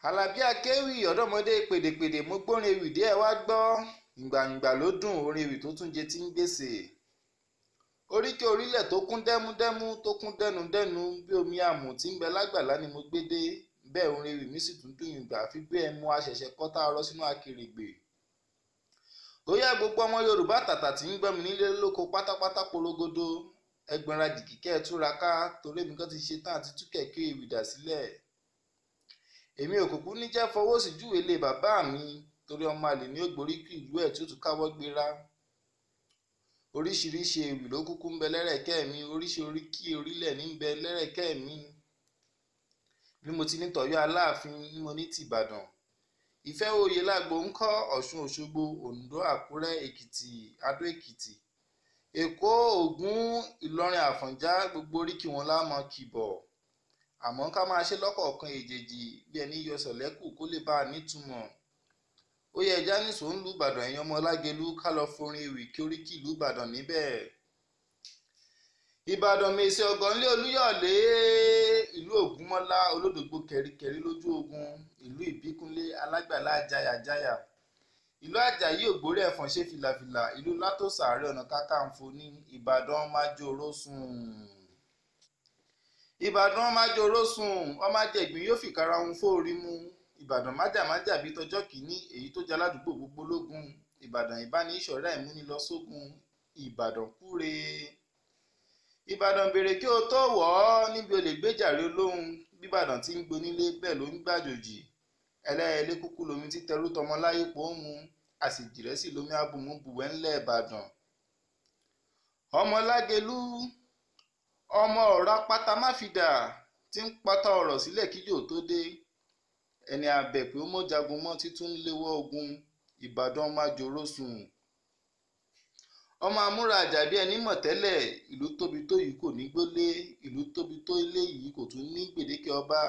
Àlàbí Akéwì ọ̀dọ́mọdé pèdèpèdè, mo gbórin ewì díẹ̀ wá gbọ́. Ìgbàǹgbà ló dùn, orin ewì tó tún jẹ tí ń gbèsè. Oríkì orílẹ̀ tó kún dẹ́múdẹ́mú tó kún dẹ́nudẹ́nu bí omi àmù tí ń bẹ lágbàlá ni mo gbé dé. Bẹ́ẹ̀ orin ewì mi sì tún dùn ìgbà àfi bí ẹmu aṣẹ̀ṣẹ̀ kọ́ tá a rọ sínú akèrègbè. Ó yá, gbogbo ọmọ Yorùbá tàtà tí ń gbọ́ mi nílé lóko pátápátá porogodo, ẹgbẹ̀rún jìkìkẹ́ ẹ̀ túra ká, torí èmi kan ti ṣe tán àti tú kẹ̀kẹ́ ewì dà sílẹ̀. Èmi òkùnkùn níjẹ́ fọwọ́ sí júwèé lé bàbá mi, torí ọmọ àlè ní ògbóríkì ìlú ẹ̀ tí ó tún káwọ́ gbéra. Oríṣiríṣi ewì ló kúkú ń bẹ lẹ́rẹ̀kẹ́ mi, oríṣi oríkì orílẹ̀ ní ń bẹ lẹ́rẹ̀kẹ́ mi. Bí mo ti ní tọ̀yọ́ Aláàfin ni mo ní tìbàdàn. Ìfẹ́ oyè lágbo ń kọ́ Ọ̀ṣun Òṣogbo, Oǹdó, Àkúrẹ́, Èkìtì, Adó Èkìtì, Èkó, Ògùn, Ìlọrin, Àfọ̀njá, gbogbo oríkì wọn la mọ̀ kìbọ̀. Àmọ́ ká máa ṣe lọ́kọ̀ọ̀kan èjèèjì bí ẹni yọ sọ̀lẹ́kù kó lè bá a nítumọ̀. Ó yẹ ẹja nìṣó ń lu Ìbàdàn, ẹ̀yin ọmọ Lágelú, ká lọ forin ewì kí oríkì ìlú Ìbàdàn níbẹ̀. Ìbàdàn mèsì ọ̀gànlé Olúyọ̀lé, ìlú Ògúnmọ́lá olódògbò kẹ̀ríkẹ̀rí lójú ogun, ìlú Ìbíkúnlé alágbàlá jayàjayà, ìlú Àjàyí ògbórí ẹ̀fọ̀n ṣe fìlàfìlà, ìlú Látòsà Ààrẹ Ọ̀nà Kakanfò ní Ìbàdàn májòrò sùn. Ìbàdàn májòrò sùn, ọmọ ajẹ̀gbín yóò fìkara ohun fóorí mu. Ìbàdàn májàmájà bíi tọjọ́ kìíní, èyí tó jẹ́ aládùúgbò gbogbo lógún. Ìbàdàn ìbánisọ̀rẹ́ ìmúnilọ́sógun, Ìbàdàn kúre. Ìbàdàn béèrè kí o tó wọ̀ ọ́ níbi olè gbéjàre olóhùn. Bíbàdàn tí ń gbonílé bẹ́ẹ̀ ló ń gbàjòjì. Ẹlẹ́ẹ̀lẹ́ kúkú lomi tí tẹrú tọmọ láyé pò ń mu, àsìjìrẹ́ sì lomi abùmúbùwẹ́ ńlẹ̀ Ìbàdàn. Ọmọ Lágelú, ọmọ ọ̀rọ̀ apáta máfìdà tí ń pátá ọ̀rọ̀ sílẹ̀ kíjò tó dé. Ẹni abẹ pé ó mọ̀ jagun mọ́ títún léwọ́ ogun. Ìbàdàn májòrò sùn. Ọmọ amúra àjàbí ẹni mọ̀ tẹ́lẹ̀, ìlú tóbi tó yìí kò ní gbólé, ìlú tóbi tó ilé yìí kò tún ní gbèdéke ọba.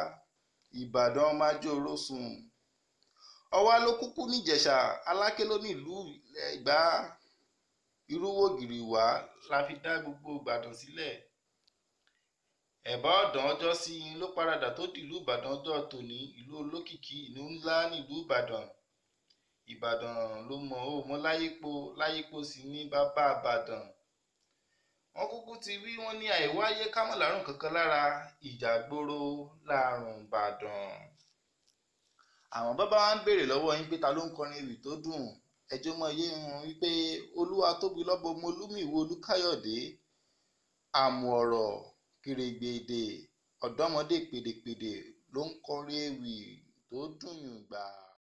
Ìbàdàn májòrò sùn. Ọwá ló kúkú níjẹ̀ṣà, Aláké ló ní ìlú Ẹ̀gbá. Irúwó gìrìwá la fi dá gbogbo Ìbàdàn sílẹ̀. Ẹ̀bá ọ̀dàn ọjọ́sí ló paradà tó dìlú Ìbàdàn ọjọ́ tòní, ìlú olókìkí, ìlú ńlá nílùú Ìbàdàn. Ìbàdàn ló mọ̀ ó mọ́ láyípo, láyípo sì ní bàbá Ìbàdàn. Wọ́n kúkú ti wí, wọ́n ní àìwáyé ká mọ̀ lárùn kankan lára, ìjà gbòòrò lárùn Ìbàdàn. Àwọn bàbá wa ń béèrè lọ́wọ́ yín pé ta ló ń kọrin ewì tó dùn. Ẹjọ́ mọ iye wọn wípé Olúwatóbilọ́ba ọmọ Olúmìwò Olúkáyọ̀dé, àmù ọ̀rọ̀ kèrègbèdè ọ̀dọ́mọdé pèdèpèdè ló ń kọrin ewì tó dùn yùngbà.